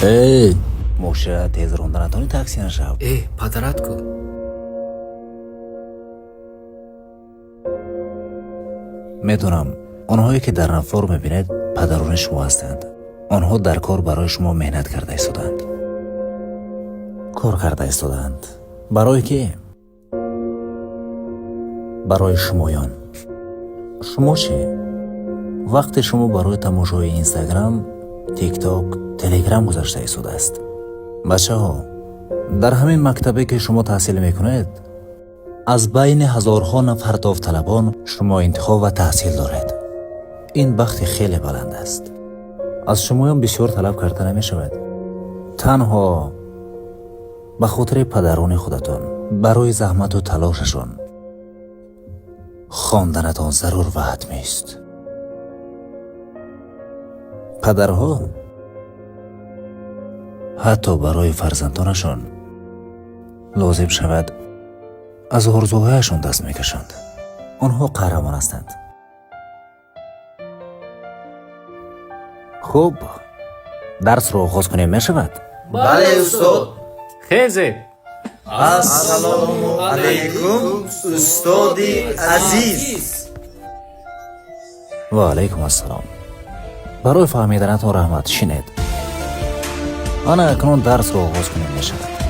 Эй, мошина тез ронда натонӣ, такси нашав. Э, падарат ку? Медонам, онҳое ки дар навор мебинед, падарони шумо ҳастанд. Онҳо дар кор барои шумо меҳнат карда истодаанд, кор карда истодаанд. Барои ки? Барои шумоён. Шумо чӣ? Вақте шумо барои тамошои Инстаграм, Тикток, Телеграм гузашта истодааст. Бачаҳо, дар ҳамин мактабе, ки шумо таҳсил мекунед, аз байни ҳазорҳо нафар довталабон шумо интихоб ва таҳсил доред. Ин бахти хеле баланд аст. Аз шумоён бисёр талаб карда намешавад. Танҳо ба хотири падарони худатон, барои заҳмату талошашон хонданатон зарур ва ҳатмист. Падарҳо ҳатто барои фарзандонашон лозим шавад, аз орзуҳояшон даст мекашанд. Онҳо қаҳрамон ҳастанд. Хуб, дарсро оғоз кунем, мешавад? Бале, устод. Хезе. Ассалому алайкум, устоди азиз. Ва алайкум ассалом. Барои фаҳмиданатон раҳмат. Шинед. Ана акнун дарсро оғоз кунем, мешавад?